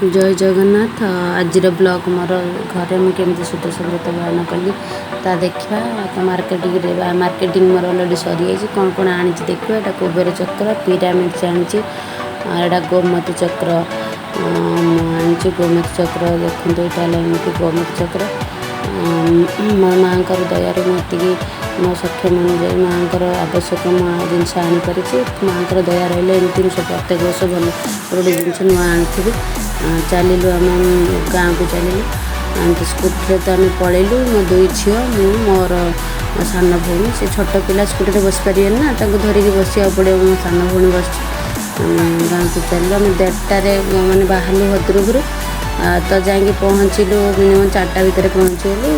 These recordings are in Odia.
ଜୟ ଜଗନ୍ନାଥ। ଆଜିର ବ୍ଲଗ୍ ମୋର ଘରେ ମୁଁ କେମିତି ସୁଦଶା ବ୍ରତ ପାଳନ କଲି ତା ଦେଖିବା। ତ ମାର୍କେଟିଂରେ ମାର୍କେଟିଂ ମୋର ଅଲରେଡ଼ି ସରିଯାଇଛି। କ'ଣ କ'ଣ ଆଣିଛି ଦେଖିବା। ଏଇଟା କୁବେର ଚକ୍ର, ପିରାମିଡ଼୍ସ ଆଣିଛି, ଏଇଟା ଗୋମତୀ ଚକ୍ର ମୁଁ ଆଣିଛି। ଗୋମତୀ ଚକ୍ର ଦେଖନ୍ତୁ, ଏଇଟା ହେଲା ଏମିତି ଗୋମତୀ ଚକ୍ର। ମୋ ମାଆଙ୍କର ଦୟାରୁ ମୁଁ ଏତିକି ମୋ ସକ୍ଷମ ଅନୁଯାୟୀ ମାଆଙ୍କର ଆବଶ୍ୟକ ମୁଁ ଜିନିଷ ଆଣିପାରିଛି। ମାଆଙ୍କର ଦୟା ରହିଲେ ଏମିତି ମୁଁ ପ୍ରତ୍ୟେକ ବର୍ଷ ଭଲ ଗୋଟେ ଜିନିଷ ନୂଆ ଆଣୁଥିବି। ଚାଲିଲୁ, ଆମେ ଗାଁକୁ ଚାଲିଲୁ ଏମିତି ସ୍କୁଟିରେ। ତ ଆମେ ପଳେଇଲୁ, ମୋ ଦୁଇ ଝିଅ, ମୁଁ, ମୋର ସାନ ଭଉଣୀ। ସେ ଛୋଟ ପିଲା, ସ୍କୁଟିରେ ବସିପାରିବେନି ନା, ତାଙ୍କୁ ଧରିକି ବସିବାକୁ ପଡ଼ିବ। ମୋ ସାନ ଭଉଣୀ ବସିଛି। ଆମେ ଗାଁକୁ ଚାଲିଲୁ। ଆମେ 1:30ରେ ମାନେ ବାହାରିଲୁ ଭଦ୍ରକରୁ, ତ ଯାଇକି ପହଞ୍ଚିଲୁ ମିନିମମ୍ 4ଟା ଭିତରେ ପହଞ୍ଚିଗଲୁ।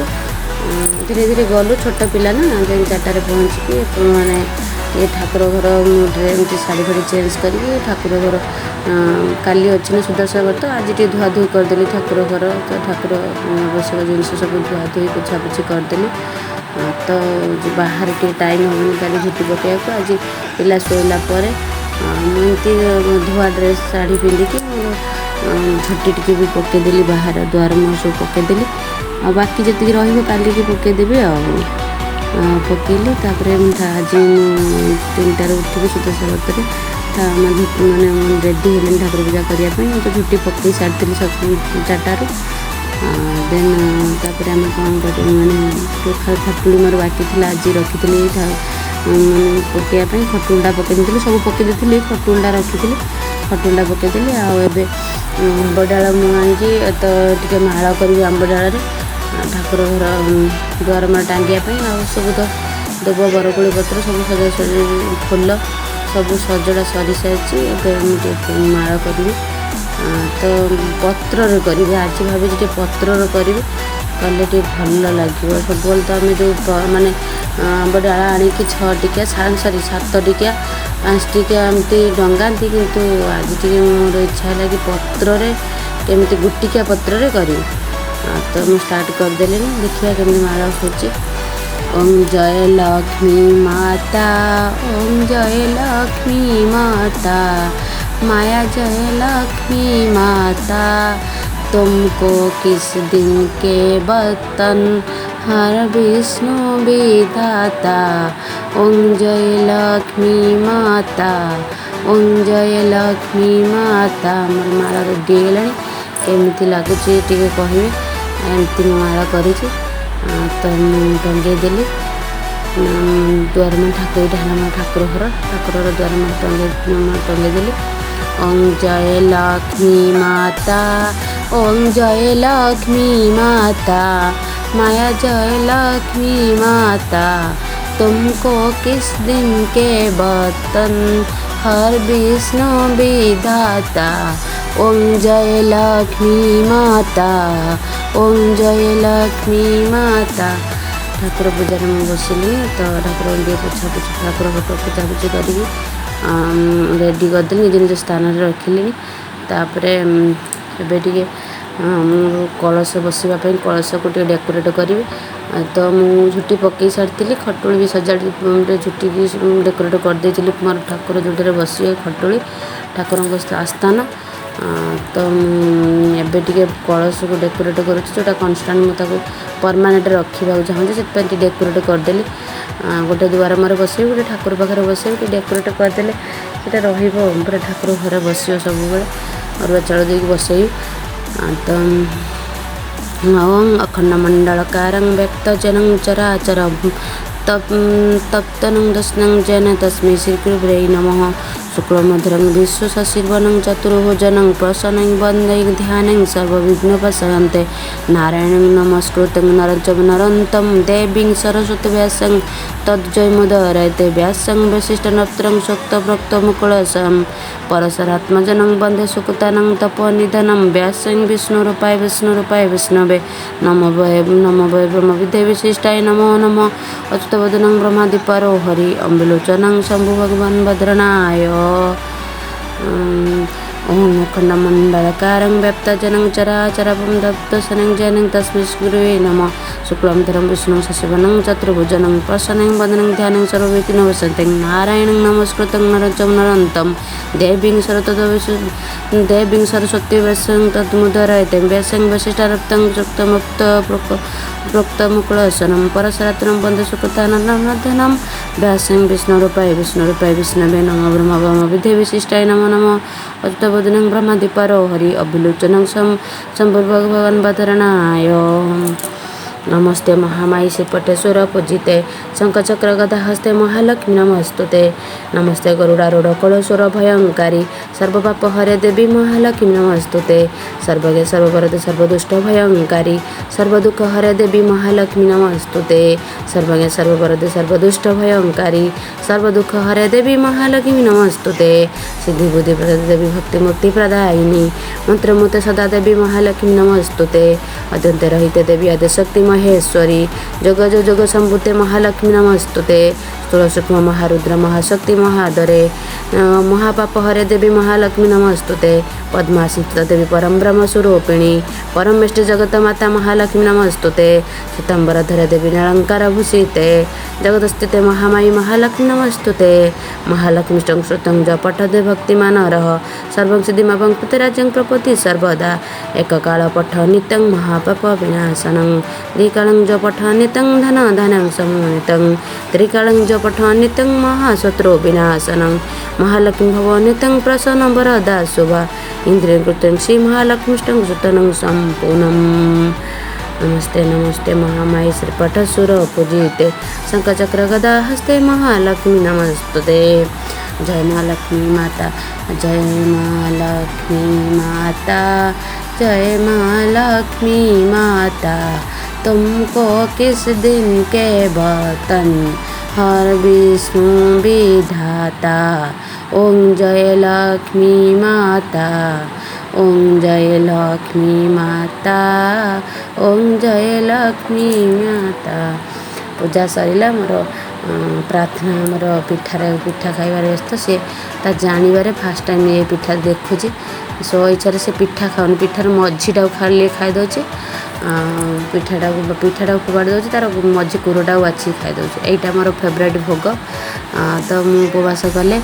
ଧୀରେ ଧୀରେ ଗଲୁ, ଛୋଟ ପିଲା ନା। ଯାଇକି 4ଟାରେ ପହଞ୍ଚିକି ମାନେ ଏ ଠାକୁର ଘର, ମୁଁ ଏମିତି ଶାଢ଼ୀ ଫାଢ଼ୀ ଚେଞ୍ଜ କରିକି ଠାକୁର ଘର, କାଲି ଅଛି ନା ସୁଦଶା ବ୍ରତ, ଆଜି ଟିକେ ଧୁଆଧୁଇ କରିଦେଲି ଠାକୁର ଘର। ତ ଠାକୁର ଆବଶ୍ୟକ ଜିନିଷ ସବୁ ଧୁଆଧୁଇ ପୋଛାପୋଛି କରିଦେଲି। ତ ବାହାରେ ଟିକେ ଟାଇମ୍ ହେବନି କାଲି ଝୋଟି ପକାଇବାକୁ। ଆଜି ପିଲା ଶୋଇଲା ପରେ ମୁଁ ଏମିତି ଧୁଆ ଡ୍ରେସ୍ ଶାଢ଼ୀ ପିନ୍ଧିକି ମୋର ଝୋଟି ଟିକେ ବି ପକାଇଦେଲି, ବାହାର ଦୁଆର ମୁହଁ ସବୁ ପକାଇଦେଲି। ଆଉ ବାକି ଯେତିକି ରହିବ କାଲିକି ପକାଇଦେବି। ଆଉ ପକାଇଲି। ତାପରେ ଆଜି ମୁଁ 3ଟାରେ ଉଠିକି ସୁଦଶା ବ୍ରତରେ ମାନେ ରେଡ଼ି ହେଲିଣି ଠାକୁର ପୂଜା କରିବା ପାଇଁ। ମୁଁ ତ ଝୋଟି ପକାଇ ସାରିଥିଲି 4ଟାରୁ। ଦେନ୍ ତାପରେ ଆମେ କ'ଣ କରିବୁ, ମାନେ ଖଟୁଳି ମୋର ବାକି ଥିଲା, ଆଜି ରଖିଥିଲି ମାନେ ପକାଇବା ପାଇଁ। ଖଟୁଳିଟା ପକାଇ ଦେଇଥିଲି, ସବୁ ପକାଇ ଦେଇଥିଲି, ଖଟୁଳିଟା ରଖିଥିଲି, ଖଟୁଳିଟା ପକାଇଦେଲି। ଆଉ ଏବେ ଆମ୍ବ ଡାଳ ମୁଁ ଆଣିକି ତ ଟିକେ ମାଳ କରିବି ଆମ୍ବ ଡାଳରେ ଠାକୁର ଘର ଦୁଆର ମାଳ ଟାଙ୍ଗିବା ପାଇଁ। ଆଉ ସବୁ ତ ଦୁବ ବରକୋଳି ପତ୍ର ସବୁ ସଜାସଜି, ଫୁଲ ସବୁ ସଜଡ଼ା ସରିସାରିଛି। ଏବେ ମୁଁ ଟିକେ ମାଳ କରିବି, ତ ପତ୍ରରେ କରିବି। ଆଜି ଭାବିଛି ଟିକେ ପତ୍ରରେ କରିବି, କଲେ ଟିକେ ଭଲ ଲାଗିବ। ସବୁବେଳେ ତ ଆମେ ଯେଉଁ ମାନେ ଆମ୍ବ ଡାଳ ଆଣିକି 6 ଟିକିଆ, ସରି 7 ଟିକିଆ, 5 ଟିକିଆ ଏମିତି ଡଙ୍ଗାନ୍ତି, କିନ୍ତୁ ଆଜି ଟିକେ ମୋର ଇଚ୍ଛା ହେଲା କି ପତ୍ରରେ କେମିତି ଗୋଟିକିଆ ପତ୍ରରେ କରିବି। ତ ମୁଁ ଷ୍ଟାର୍ଟ କରିଦେଲିଣି, ଦେଖିବା କେମିତି ମାଳ ହେଉଛି। ଓମ୍ ଜୟ ଲକ୍ଷ୍ମୀ ମାତା, ଓମ୍ ଜୟ ଲକ୍ଷ୍ମୀ ମାତା, माया जय लक्ष्मी माता, तुमको किस दिन के बर्तन हर विष्णु विधाता। ओम जय लक्ष्मी माता, ओम जय लक्ष्मी माता। ମୋର ମାଳ ରେଡ଼ି ହେଇଗଲାଣି। କେମିତି ଲାଗୁଛି ଟିକେ କହିବେ। ଏମିତି ମୁଁ ମାଳ କରିଛି, ତ ମୁଁ ଟଙ୍ଗେଇ ଦେଲି ଦୁଆର ମୁହଁ। ଠାକୁର, ଏଇଟା ହେଲା ମୋର ଠାକୁର ଘର, ଠାକୁର ଘର ଦୁଆର ମୁହଁ ଟଙ୍ଗେଇ ଦେଲି। ଓಂ ଜୟ ଲକ୍ଷ୍ମୀ ମାତା, ଓಂ ଜୟ ଲକ୍ଷ୍ମୀ ମାତା, माया जय लक्ष्मी माता, तुमको किस दिन के बर्तन हर विष्णु विधाता। ओम जय लक्ष्मी माता, ओम जय लक्ष्मी माता। ଠାକୁର ପୂଜାରେ ମୁଁ ବସିଲି। ତ ଠାକୁରଙ୍କୁ ଟିକେ ପୋଛାପୋଛି, ଠାକୁର ଫଟୋ ପୋଛାପୋଛି କରିକି ରେଡ଼ି କରିଦେଲି, ନିଜ ନିଜ ସ୍ଥାନରେ ରଖିଲିଣି। ତାପରେ ଏବେ ଟିକେ ମୁଁ କଳସ ବସିବା ପାଇଁ କଳସକୁ ଟିକେ ଡେକୋରେଟ୍ କରିବି। ତ ମୁଁ ଝୋଟି ପକାଇ ସାରିଥିଲି, ଖଟୁଳି ବି ସଜାଡ଼ି, ଝୋଟିକି ଡେକୋରେଟ୍ କରିଦେଇଥିଲି। ମୋର ଠାକୁର ଯେଉଁଠାରେ ବସିବେ, ଖଟୁଳି ଠାକୁରଙ୍କ ଆସ୍ଥାନ। ତ ମୁଁ ଏବେ ଟିକେ କଳସକୁ ଡେକୋରେଟ୍ କରୁଛି, ଯେଉଁଟା କନଷ୍ଟାଣ୍ଟ ମୁଁ ତାକୁ ପରମାନେଣ୍ଟ ରଖିବାକୁ ଚାହୁଁଛି, ସେଥିପାଇଁ ଟିକେ ଡେକୋରେଟ୍ କରିଦେଲି। ଗୋଟେ ଦୁଆର ମୁହଁରେ ବସେଇବି, ଗୋଟେ ଠାକୁର ପାଖରେ ବସେଇବି। ଟିକେ ଡେକୋରେଟ୍ କରିଦେଲେ ସେଇଟା ରହିବ ପୁରା, ଠାକୁର ଘରେ ବସିବ ସବୁବେଳେ। ଅରୁଆ ଚାଉଳ ଦେଇକି ବସେଇବି। ତ ଓଁ ଅଖଣ୍ଡମଣ୍ଡଳକାରଂ ବ୍ୟକ୍ତଜନଂ ଚରାଚରಂ ତପ୍ତनं ଦର୍ଶनं ଯେନ ତସ୍ମୈ ଶ୍ରୀଗୁରବେ ନମଃ। ଶୁକ୍ଳମଧୁରଂ ବିଶ୍ୱଶଶିର୍ବनं ଚତୁର୍ଭୁଜनं ପ୍ରସନ୍नं ବନ୍ଦେ ଧ୍ୟାनं ସର୍ବବିଘ୍ନୋପଶାନ୍ତେ। ନାରାୟଣं ନମସ୍କୃतं ନରं ଚୈବ ନରୋତ୍ତମं ଦେବୀं ସରସ୍ୱତୀ ବ୍ୟାସं ତଦ୍ଜୟମୁଦରୟତେ। ବ୍ୟାସं ବଶିଷ୍ଠନପ୍ତ୍ରଂ ସୁକ୍ତପ୍ରୋକ୍ତମୁକୁଳସं ପରଶରାତ୍ମଜनं ବନ୍ଦେ ସୁକୃତାनं ତପୋନିଧनं। ବ୍ୟାସं ବିଷ୍ଣୁରୂପାୟ ବିଷ୍ଣୁରୂପାୟ ବିଷ୍ଣବେ ନମୋ ବୟ ନମୋ ବୟ ବ୍ରହ୍ମବିଦ୍ୟେ ବିଶିଷ୍ଟାୟ ନମୋ ନମଃ। ଅଚ୍ୟୁତବଦनं ବ୍ରହ୍ମାଦିପरो ହରି ଅମ୍ବିଲୋଚनं ଶମ୍ଭୁ ଭଗବାନ ଭଦ୍ରନାୟ। ଓଁ ଅଖଣ୍ଡମଣ୍ଡଳକାରଂ ବ୍ୟାପ୍ତଜନଂ ଚରାଚରପಂ ଦପ୍ତସनं ଜୈनं ତସ୍मै ଗୁରୁବେ ନମଃ। ଶୁକ୍ଲାମ୍ବରଧରं ବିଷ୍ଣୁं ଶଶିवर्णं ଚତୁର୍ଭୁଜनं ପ୍ରସନ୍नं ବଦनं ଧ୍ୟାनं ସର୍ବବିଘ୍ନୋପଶାନ୍ତये। ନାରାୟଣं ନମସ୍କୃतं ନରं ଚୈବ ନରୋତ୍ତମं ଦେବୀं ଦେବୀं ସରସ୍ୱତୀ ବ୍ୟାସଂ ତନ୍ମୁଦରୟତେ। ବ୍ୟାସଂ ବଶିଷ୍ଠାରପ୍तं ଯୁକ୍ତମୁକ୍ତ ପ୍ରୋକ୍ତମୁକୁଳସनं ପରଶରାତ୍ରं ବନ୍ଦେ ସୁକୃତାନନ୍ଦନ ବ୍ୟାସଂ ବିଷ୍ଣୁରୂପାୟ ବିଷ୍ଣୁରୂପାୟ ବିଷ୍ଣବେ ନମଃ। ବ୍ରହ୍ମ ବ୍ରହ୍ମ ବିଦ୍ୟେ ବିଶିଷ୍ଟାୟ ନମୋ ନମଃ। ଅଚ୍ୟୁତବଦनं ବ୍ରହ୍ମାଦିପरो ହରି ଅଭିଲୋଚनं ସମ୍ଭୁର୍ଭଗବାନ୍ ବାଦରଣାୟ। ନମସ୍ତେ ମହାମାୟୀ ଶ୍ରୀପଟେଶ୍ୱର ପୂଜିତେ, ଶଙ୍ଖଚକ୍ର ଗଦା ହସ୍ତେ ମହାଲକ୍ଷ୍ମୀ ନମସ୍ତୁତେ। ନମସ୍ତେ ଗରୁଡ଼ାରୂଢ଼ କଳେଶ୍ୱର ଭୟଙ୍କାରୀ, ସର୍ବପାପ ହରେ ଦେବୀ ମହାଲକ୍ଷ୍ମୀ ନମସ୍ତୁତେ। ସର୍ବଜ୍ଞ ସର୍ବବରଦେ ସର୍ବଦୁଷ୍ଟ ଭୟଙ୍କାରୀ, ସର୍ବଦୁଃଖ ହରେ ଦେବୀ ମହାଲକ୍ଷ୍ମୀ ନମସ୍ତୁତେ। ସର୍ବଜ୍ଞ ସର୍ବବରଦେ ସର୍ବଦୁଷ୍ଟ ଭୟଙ୍କାରୀ, ସର୍ବଦୁଃଖ ହରେ ଦେବୀ ମହାଲକ୍ଷ୍ମୀ ନମସ୍ତୁତେ। ସିଦ୍ଧି ବୁଦ୍ଧି ପ୍ରଦାତେ ଦେବୀ ଭକ୍ତି ମୁକ୍ତି ପ୍ରଦାୟିନୀ, ମନ୍ତ୍ରମୂର୍ତ୍ତେ ସଦା ଦେବୀ ମହାଲକ୍ଷ୍ମୀ ନମସ୍ତୁତେ। ଅଦ୍ୟନ୍ତ ରହିତେ ଦେବୀ ଆଦ୍ୟଶକ୍ତି ମହେଶ୍ୱରୀ, ଯୋଗ ଯୋଗ ସମ୍ଭୂତେ ମହାଲକ୍ଷ୍ମୀ ନମସ୍ତୁତେ। ସ୍ଥୂଳ ସୂକ୍ଷ୍ମ ମହାରୁଦ୍ର ମହାଶକ୍ତି ମହାଦରେ, ମହାପାପ ହରେ ଦେବୀ ମହାଲକ୍ଷ୍ମୀ ନମସ୍ତୁତେ। ପଦ୍ମାସନସ୍ଥିତା ଦେବୀ ପରମ ବ୍ରହ୍ମ ସ୍ୱରୂପିଣୀ, ପରମେଷ୍ଟି ଜଗତ ମାତା ମହାଲକ୍ଷ୍ମୀ ନମସ୍ତୁତେ। ପୀତାମ୍ବରଧରେ ଦେବୀ ନୀଳାଳଙ୍କାର ଭୂଷିତେ, ଜଗତସ୍ଥିତେ ମହାମାୟୀ ମହାଲକ୍ଷ୍ମୀ ନମସ୍ତୁତେ। ମହାଲକ୍ଷ୍ମୀ ଶ୍ରୁତଂ ଯ ପଠତେ ଭକ୍ତିମାନ ରହ, ସର୍ବଂ ସିଦ୍ଧିମାପଂ ରାଜ୍ୟଂ ପ୍ରପତି ସର୍ବଦା। ଏକକାଳ ପଠ ନିତ୍ୟଂ ମହାପାପ ବିନାଶନଂ, ଦ୍ୱିକାଳଂ ଯ ପଠ ନିତ୍ୟଂ ଧନ ଧାନ୍ୟଂ ସମନ୍ୱିତଂ, ତ୍ରିକାଳଂ ଯ ପଠ ନିତ୍ୟଂ ମହାଶତ୍ରୁ ବିନାଶନଂ। ମହାଲକ୍ଷ୍ମୀ ଭବ ନିତ୍ୟଂ ପ୍ରସନ୍ନ ବରଦା ଶୁଭା, ଇନ୍ଦ୍ରିୟ କୃତ୍ୟଂ ଶ୍ରୀ ମହାଲକ୍ଷ୍ମୀଷ୍ଟଂ ସୁତନଂ ସମ୍ପୂର୍ଣ୍ଣಂ। ନମସ୍ତେ ନମସ୍ତେ ମହାମାୟୀ ଶ୍ରୀପଟସୁର ପୂଜିତେ, ଶଙ୍ଖଚକ୍ର ଗଦା ହସ୍ତେ ମହାଲକ୍ଷ୍ମୀ ନମସ୍ତୁତେ। ଜୟ ମା ଲକ୍ଷ୍ମୀ ମାତା, ଜୟ ମା ଲକ୍ଷ୍ମୀ ମାତା, ଜୟ ମା ଲକ୍ଷ୍ମୀ माता। तुमको किस दिन के बतन हर विष्णु विधाता। ओम जय लक्ष्मी माता, ओम जय लक्ष्मी माता, ओम जय लक्ष्मी माता। ପୂଜା ସରିଲା, ମୋର ପ୍ରାର୍ଥନା ଆମର ପିଠାରେ ପିଠା ଖାଇବାରେ ବ୍ୟସ୍ତ। ସିଏ ତା ଜାଣିବାରେ ଫାଷ୍ଟ ଟାଇମ୍ ଏ ପିଠା ଦେଖୁଛି। ସ୍ୱ ଇଚ୍ଛାରେ ସେ ପିଠା ଖାଉନି, ପିଠାର ମଝିଟାକୁ ଖାଲି ଖାଇଦେଉଛି। ପିଠାଟାକୁ ଫୋପାଡ଼ି ଦେଉଛି, ତା'ର ମଝି କୁରଟାକୁ ବାଛିକି ଖାଇଦେଉଛି। ଏଇଟା ମୋର ଫେବରାଇଟ୍ ଭୋଗ। ତ ମୁଁ ଉପବାସ କଲେ